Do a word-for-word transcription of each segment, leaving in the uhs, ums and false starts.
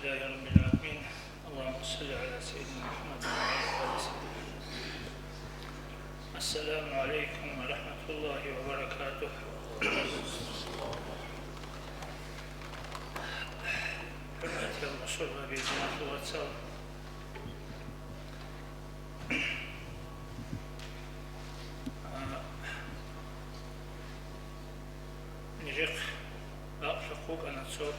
لله رب العالمين. اللهم صل على سيدنا محمد وعلى آل سيدنا محمد. السلام عليكم ورحمة الله وبركاته. Гьурматиял мусулманчи, диналъул вацал. А, нижехъ бакълъухъ вукӀана цо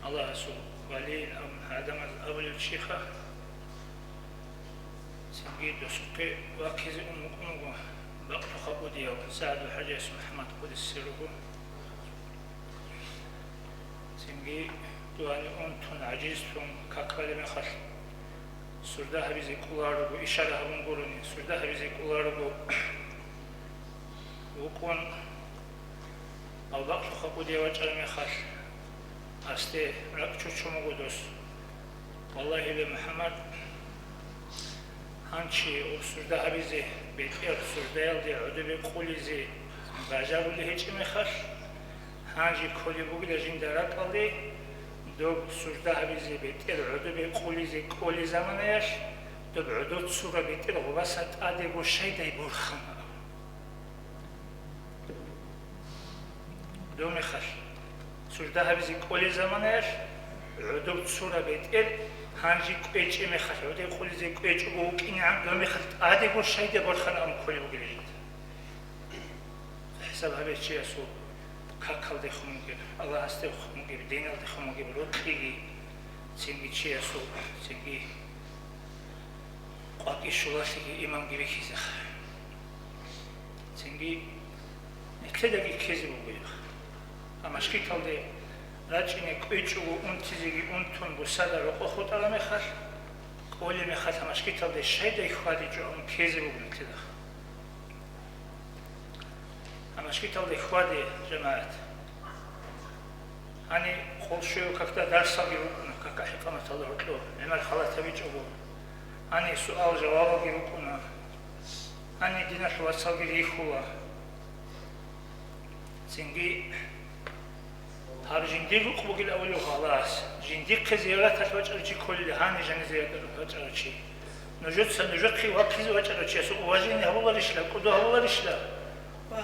Аллагьасул валийин абун гӀадамаз абулев чиха, цинги досухъе ваккизе ун вукӀун вуго бакълъухъа кӀудияв СагӀдул ХӀажияс МухӀаммад, къудисе руго. Цинги дугьани унтун, гӀажизлъун, какалеб мехалъ, сужда гьабизе кӀоларого, ишара гьабун гурони, сужда гьабизе кӀоларого вукӀун, гьав бакълъухъа кӀудияв вачӀараб мехалъ, асде ракӀ чучун буго дос. Валлагьи, ле МухӀаммад, гьанчи гьеб сужда гьабизе, бетӀер суждаялде гӀодобе къулизе бажарулей гьечӀеб мехалъ, гьанже кколеб бугила жинда ракӀалде, доб сужда гьабизе, бетӀер гӀодобе къулизе кӀолеб заманаялъ, доб гӀодов цураб бетӀер гъобаса тӀадего щайдай борхана. Доб мехалъ, сужда гьабизе кӀолеб заманаялъ, гӀодов цураб бетӀер гьанже кӀвечӀеб мехалъ, гӀодов къулизе кӀвечӀого вукӀинегӀан, доб мехалъ тӀадего щайдай борхана абун кколеб бугила жинда. ХӀисаб гьабе чиясул какалдехун бугеб, Аллагьасдехун бугеб, диналдехун бугеб рокьиги, цинги чиясул, цинги къвакӀи щулалъиги имамги бихьизеха. Цинги нилъедаги ккезе бугоеха. Амма мажгиталде рачӀине кӀвечӀого унтизеги унтун, бусада рокъо хутӀараб мехалъ, кӀолеб мехалъ мажгиталде щайдай хьвадичӀо абун ккезе буго нилъеда. Гьанже мажгиталде хьваде, жамагӀат. Гьаниб къолъ щвезе какда дарсалги рукӀуна, кака хӀикъаматалда гьоркьоб гӀемер халат гьабичӀого. Гьаниб суал-жавабалги рукӀуна. Гьаниб диналъул вацалги рихьула. Цинги гьаб жиндир рукъ бугилан абулев халас, жиндихъе зияраталъ вачӀарав чи кколила, гьаниб жанизе вачӀарав чи. Нужеца нужехъе ваккизе вачӀарав чиясул уважение гьабуларищила, кӀодо гьабуларищила? Ва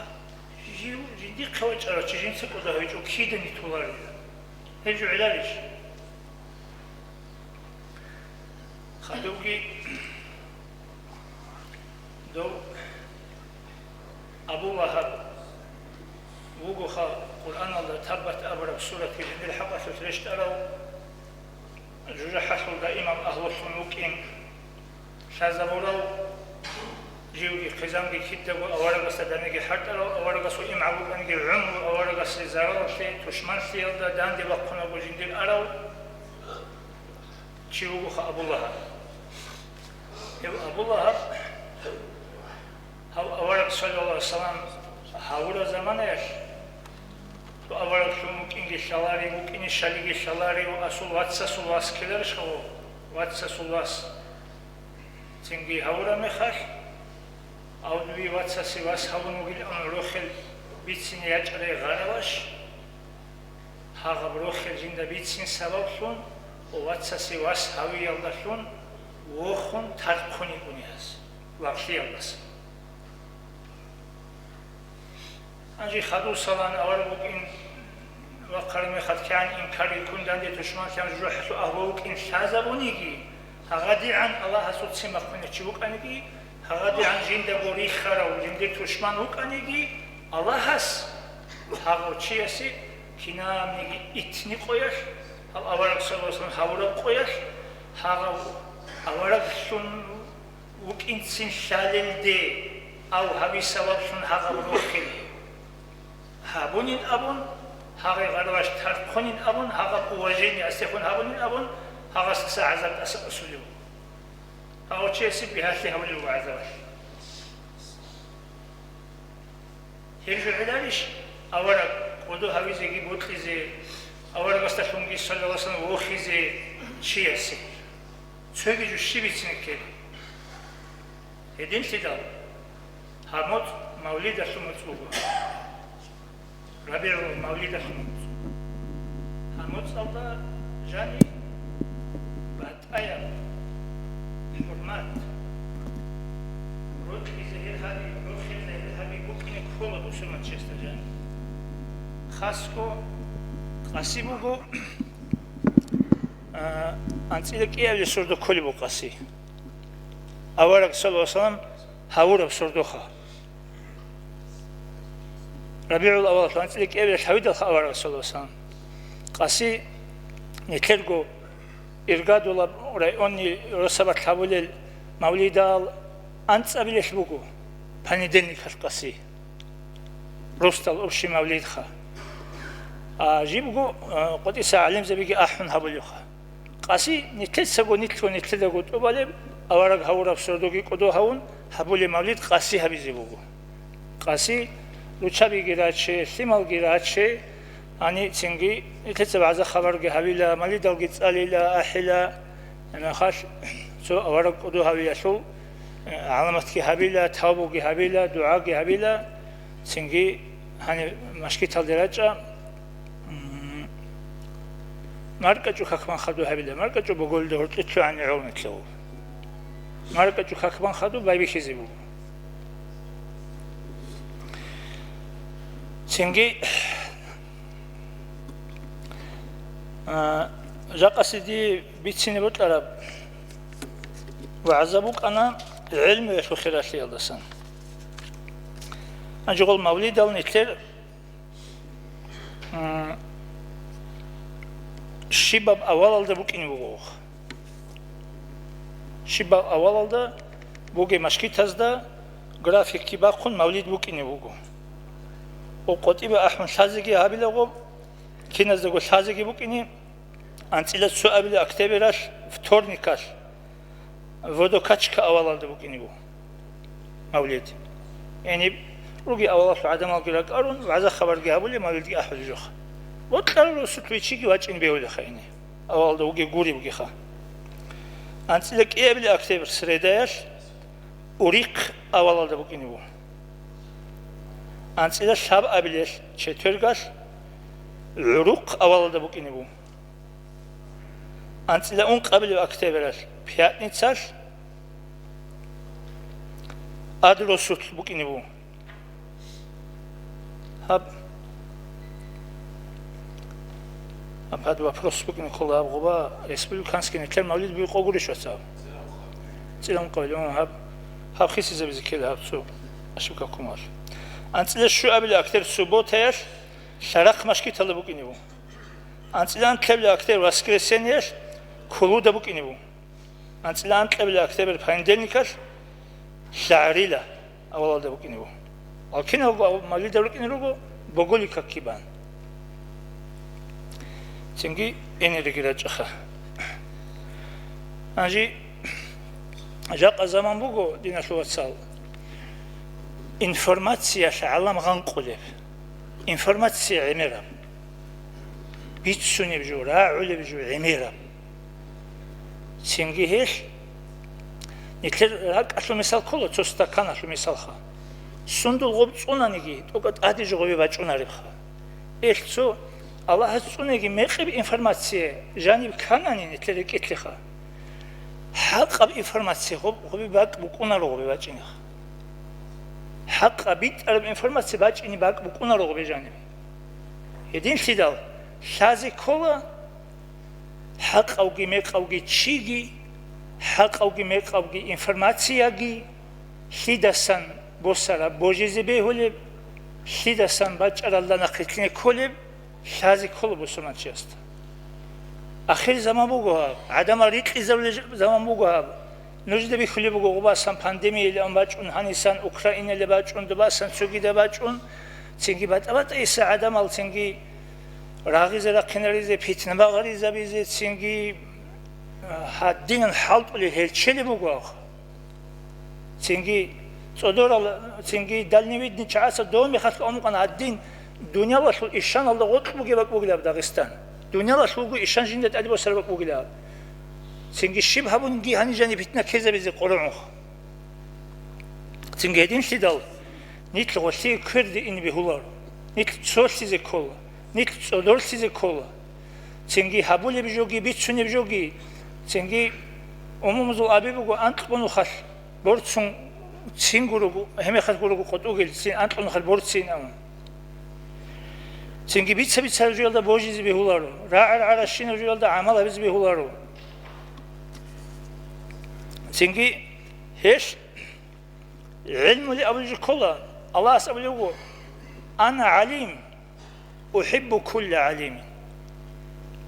жив жиндихъе вачӀарав чи жинца кӀодо гьавичӀо кидани толарила? Гьеб жо гӀеларищ? Хадубги дов Абу Лагьаб вугоха Къуръаналда «Таббат» абураб суратги жиндир хӀакъалъулъ рещтӀарав, жужахӀалъулда имам агьлулъун вукӀин лъазабурав, живги хъизанги кидаго аварагасда данеги хӀалтӀарав, аварагасул имгӀал букӀаниги гӀумру аварагасе заралалъе, тушманлъиялда данде бахъунабго жиндир арав чи вугоха Абу Лагьаб. Гьев Абу Лагьаб, гьав авараг, саллаллагьу гӀалайгьи вассалам, гьавураб заманаялъ, цо авараглъун вукӀинги лъаларев, вукӀине щалиги лъаларев, асул вацасул вас ккеларищ гьав? Вацасул вас. Цинги гьавураб мехалъ, гьав дуе вацасе вас гьавун вугилан рохел бицине ячӀарай гъараваш, гьагъаб рохел жинда бицин сабаблъун ва вацасе вас гьавиялдалъун вохун тархъун йикӀун гьас лагълъиялдаса. Гьанже хадусалан авараг вукӀин вахъараб мехалъ кигӀан инкар йикӀун данде тушманлъиялъ жужахӀалъул агьлу вукӀин лъазабуниги, гьагъадигӀан Аллагьасул ццин бахъунев чи вукӀаниги, гьагъадигӀан жиндаго рихарав жиндир тушман вукӀаниги, Аллагьас гьагъав чиясе кинабниги итни къоялъ, гьав авараг, саллаллагьу гӀалайгьи вассалам, гьавураб къоялъ, гьагъав авараглъун вукӀинцин лъалелде, ав гьави сабаблъун гьагъаб рохел гьабунин абун, гьагъай гъараваш тархъунин абун, гьагъаб уважение асехун гьабунин абун, гьагъасдаса гӀазаб тӀаса тӀасулев. Гьав чиясе бигьалъи гьавулев гӀазабалъ. Гьеб жо гӀеларищ авараг кӀодо гьавизеги бокьизе, аварагасдалъунги, саллаллагьу гӀалайгьи вассалам, вохизе чиясе? Цоги жо щиб бицине ккела? Гьединлъидал гьаб моцӀ мавлидалъул моцӀ буго. РабигӀул мавлидалъул моцӀ. Гьаб моцӀалда Жани батӀаяб хӀурмат, рокьи загьир гьаби, рохел загьир гьаби букӀине ккола бусурманчиясда жани. Хасго къаси буго, а, анцӀила кӀиабилеб сордо кколеб буго къаси. Авараг, саллаллагьу гӀалайгьи ва саллам, гьавураб сордоха. РабигӀул аввал анцӀила кӀиабилеб лъабидалха авараг, саллаллагьу гӀалайгьи ва саллам. Къаси нилъерго иргадулаб районный росабалъ гьабулел мавлидал анцӀабилелъ буго, понедельникалъ къаси. Росдал общий мавлидха. А жибго, а, къотӀиса гӀалимзабиги ахӀун гьабулевха. Къаси нилъецаго, нилъго, нилъедаго тӀубалеб, авараг гьавураб сордоги кӀодо гьавун, гьабулеб мавлид къаси гьабизе буго. Къаси руччабиги раче, лъималги раче, гьаницинги нилъеца вагӀза-хабарги гьабила, мавлидалги цӀалила, ахӀила, гьебмехалъ цо авараг кӀодо гьавиялъул, э, гӀаламатги гьабила, тавбуги гьабила, дугӀаги гьабила, цинги гьаниб машгиталде рачӀа, М, маркӀачӀу какман хадуб гьабила, маркӀачӀу боголида гьоркье лъугӀани гӀолнилъав. МаркӀачӀу какман хадуб байбихьизе буго. Цинги, а, жакъасиде бицине бокьараб вагӀза букӀана гӀелмуялъул хиралъиялдасан. Гьанже гъол мавлидал нилъер М, щибаб авалалда букӀине буго. Щибаб авалалда бугеб машгитазда графикги бахъун мавлид букӀине буго. Ва къотӀибе ахӀун лъазеги гьабилаго, киназдаго лъазеги букӀине, анцӀила цоабилеб октябралъ, вторникалъ, Водокачка авалалда букӀине буго мавлид. Гьениб руги авалалъул гӀадамалги ракӀарун, вагӀза-хабарги гьабулеб, мавлидги ахӀулеб жоха. Бокьарал росулъ вичиги вачӀин бегьулеха гьениб, авалалда вугев гуребгиха. АнцӀила кӀиабилеб октябрь, средаялъ, Урихъ авалалда букӀине буго. АнцӀила лъабабилелъ, четвергалъ, ГӀурухъ авалалда букӀине буго. АнцӀила ункъабилеб октябралъ, пятницалъ, Адросулъ букӀине буго. Гьаб, гьаб гьад вопрос букӀине ккола, гьаб гъоба республиканский нилъер мавлид бугеб къо гурищ, вацал? ЦӀила ункъабилеб, гьаб, гьаб хисизабизе ккела гьаб цо ошибка ккуналъ. АнцӀила щуабилеб октябрь, субботаялъ, Лъарахъ машгиталда букӀине буго. АнцӀила анкьабилеб октябрь, воскресеньялъ, Кулуда букӀине буго. АнцӀила анкьабилеб октябрь, понедельникалъ, ЛъагӀрила авалалда букӀине буго. Ва киналго мавлидал рукӀине руго, боголил какги бан. Цинги энереги рачӀаха. Гьанже жакъа заман буго, диналъул вацал, информациялъ гӀалам гъанкъулеб. Информация гӀемераб. Бицунеб жо, рагӀулеб жо гӀемераб. Цинги гьелъ, нилъер ракӀалъул мисал ккола, цо стаканалъул мисалха. Сундул гъоб цӀунаниги, тӀокӀаб тӀаде жо гъобе бачӀунаребха. Гьелъ цо Аллагьас цӀунеги мекъиб информация жаниб кканани нилъер рекӀелъеха. ХӀакъаб информация гъоб-, гъобе бакӀ букӀунаро гъобе бачӀинеха. ХӀакъаб битӀараб информация бачӀине бакӀ букӀунаро гъобе жаниб. Гьединлъидал лъазе ккола хӀакъавги мекъавги чиги, хӀакъавги мекъавги информацияги, лъидасан босараб божизе бегьулеб, лъидасан бачӀаралда нахъе лъине кколеб, лъазе ккола бусурманчиясда. Ахир заман буго гьаб, гӀадамал рикьизабулеб заман буго гьаб. Нужеда бихьулеб буго, гъубасан пандемиялъун бачӀун, гьанисан Украиналъ бачӀун, дубасан цогида бачӀун, цинги батӀа-батӀа иса гӀадамал цинги рагъизе рахъинаризе, питна багъаризабизе, цинги, а, гьадинан хӀалтӀулел гьелчелеб буго. Цинги цӀодорал, цинги дальновидный чагӀаца дов мехалъ амукъана гьадин, дуниялалъул ишаналда гъоркь бугеб бакӀ бугилаб Дагъистан. Дуниялалъулго ишан жинда тӀаде босараб бакӀ бугилаб. Цинги щиб гьабунги гьанижани питна ккезабизе къорогӀунха. Цинги гьединлъидал нилъ гъолъие кверде ине бегьуларо, нилъ цолъизе ккола, нилъ цӀодорлъизе ккола. Цинги гьабулеб жоги, бицунеб жоги, цинги умумузул аби буго, анкьго нухалъ борцун цин гурого, гьемехалъ гурого къотӀугел, цин анкьго нухалъ борцин абун. Цинги бица-бицараб жоялда божизе бегьуларо, рагӀа-рагӀаращинаб жоялда гӀамал гьабизе бегьуларо. Цинги гьелъ гӀилмули абулеб жо ккола, Аллагьас абулеб буго: «Ана гӀалим, ухӀиббу кулла гӀалимин».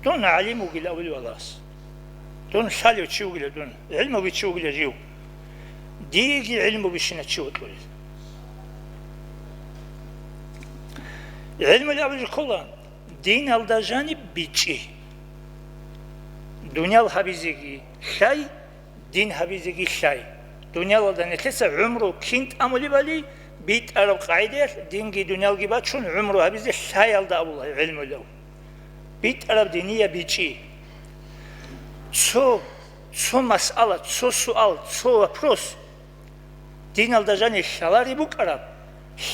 Дун гӀалим вугила абулев Аллагьас. Дун лъалев чи вугила дун, гӀилмуги чи вугила жив. Диеги гӀилму бищина чи вокьулел. ГӀилмули абулеб жо ккола, диналда жаниб бичӀчӀи. Дуниял гьабизеги лъай, дин гьабизеги лъай. Дуниялалда нилъеца гӀумру кин тӀамулебали, битӀараб къагӀидаялъ динги дуниялги бачун гӀумру гьабизе лъаялда абула гӀилмулав. БитӀараб динияб бичӀчӀи. Цо, цо масъала, цо суал, цо вопрос диналда жанир лъалареб букӀараб,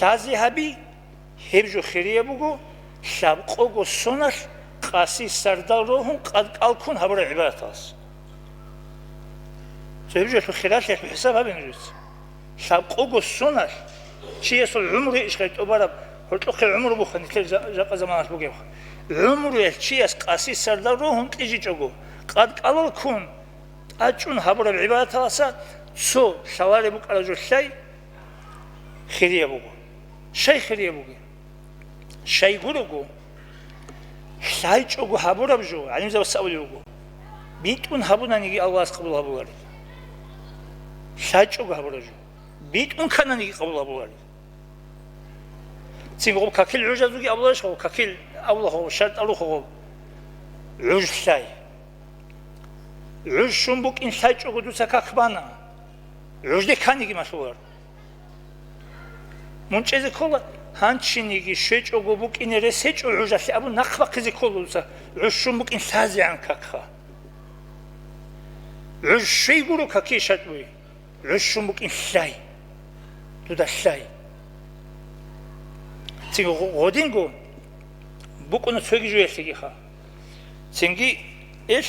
лъазе гьаби, гьеб жо хирияб буго лъабкъого соналъ къаси сардал рогьун къад кӀал ккун гьабураб гӀибадаталас. Цо гьеб жо хиралъи хӀисаб гьабе нужеца. Лъабкъого соналъ чиясул гӀумруе ишгъай тӀубараб, гьоркьохъе гӀумру буха нилъер жа-, жакъа заманалъ бугебха. ГӀумруялъ чияс къаси сардал рогьун кьижичӀого, къад кӀалал ккун, тӀачӀун гьабураб гӀибадаталаса цо лъалареб букӀараб жо лъай хирияб буго. Щай хирияб бугеб? Щай гурого, лъайчӀого гьабураб жо, гӀалимзабаз абулеб буго, битӀун гьабунаниги Аллагьас къабул гьабуларила. ЛъайчӀого гьабураб жо, битӀун ккананиги къабул гьабуларила. Цинги гъоб какил гӀужазулги абуларищ гъоб, какил абула гъоб, шартӀ алухъ гъоб, гӀуж лъай. ГӀуж щун букӀин лъайчӀого дуца как бана, гӀужде кканиги малъулар. Мун чӀезе ккола, гьанчиниги щвечӀого букӀине рес гьечӀо гӀужалъе абун нахъ бахъизе ккола дуца, гӀуж щун букӀин лъазегӀан какха. ГӀуж щвей гуро какие шартӀ бугеб. ГӀуж щун букӀин лъай. Дуда лъай. Цинги гъо-, гъодинго букӀуна цоги жоялъегиха. Цинги ил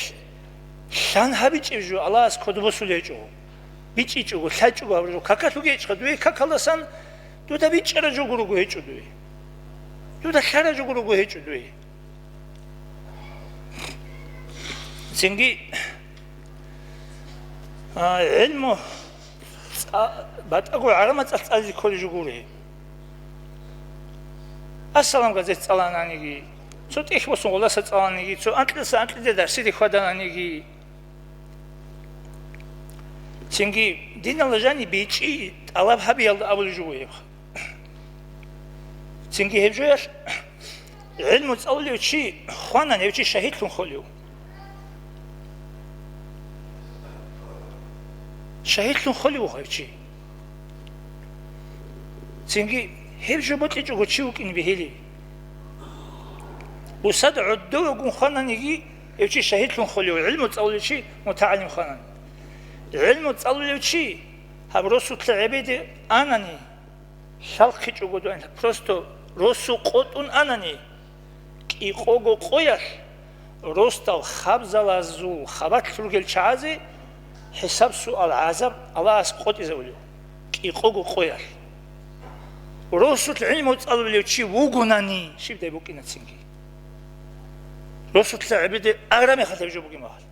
лъан гьабичӀеб жо Аллагьас кодобосулеб гьечӀо. БичӀчӀичӀого, лъайчӀого гьабураб жо. Какалъуги гьечӀха, дуе какалдасан дуда бичӀчӀараб жо гурого гьечӀо дуе. Дуда лъараб жо гурого гьечӀо дуе. Цинги, а, гӀилму цӀа-, батӀаго гӀараб мацӀалъ цӀализе кколеб жо гури. Ассалам газет цӀалананиги, цо тӀехь босун гъолдаса цӀалананиги, цо анкьидаса анкьиде дарсиде хьвадананиги. Цинги диналда жаниб бичӀчӀи тӀалаб гьабиялда абулеб жо бугеб. Цинги гьеб жоялъ гӀилму цӀалулев чи хванани, гьев чи шагьидлъун холев. Шагьидлъун холев гьев чи. Цинги гьеб жо бокьичӀого чи вукӀин бегьилищ. Усада гӀодовегун хвананиги, гьев чи шагьидлъун холев, гӀилму цӀалулев чи мутагӀалим хванани. ГӀилму цӀалулев чи гьаб росулъа гӀебеде анани, лъалхъичӀого дугӀин, просто росу къотӀун анани, кӀикъого къоялъ росдал хабзалазул хабалъ ругел чагӀазе хӀисаб-суал, гӀазаб Аллагьас къотӀизавулев, кӀикъого къоялъ. Росулъ гӀилму цӀалулев чи вугонани, щибдай букӀинацинги. Росулъа гӀебеде агара мехалъ гьеб жо бугеб мехалъ.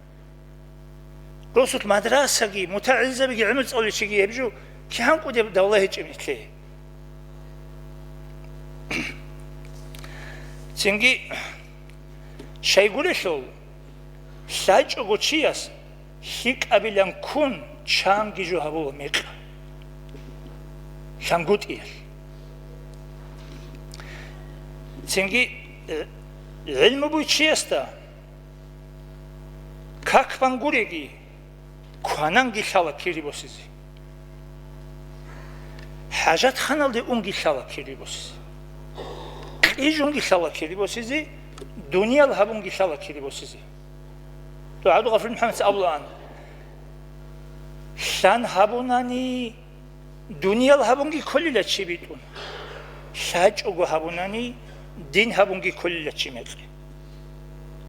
Росулъ мадрасаги, мутагӀилзабиги, гӀумру цӀалулев чиги гьеб жо кигӀан кӀудеб давла гьечӀеб нилъее. Цинги щайгурелъул, лъачӀого чияс лъикӀабилан ккун чанги жо гьабула мекъ лъангутӀиялъ. Цинги, э, гӀилму буй чиясда как бан гуреги, квананги лъала кири босизе. ХӀажатханалде унги лъала кири босизе. Кьижунги лъала кири босизе, дуниял гьабунги лъала кири босизе. То ГӀабдулгъафур МухӀаммадица абулаан: лъан гьабунани, дуниял гьабунги кколила чи битӀун. ЛъачӀого гьабунани, дин гьабунги кколила чи мекъи.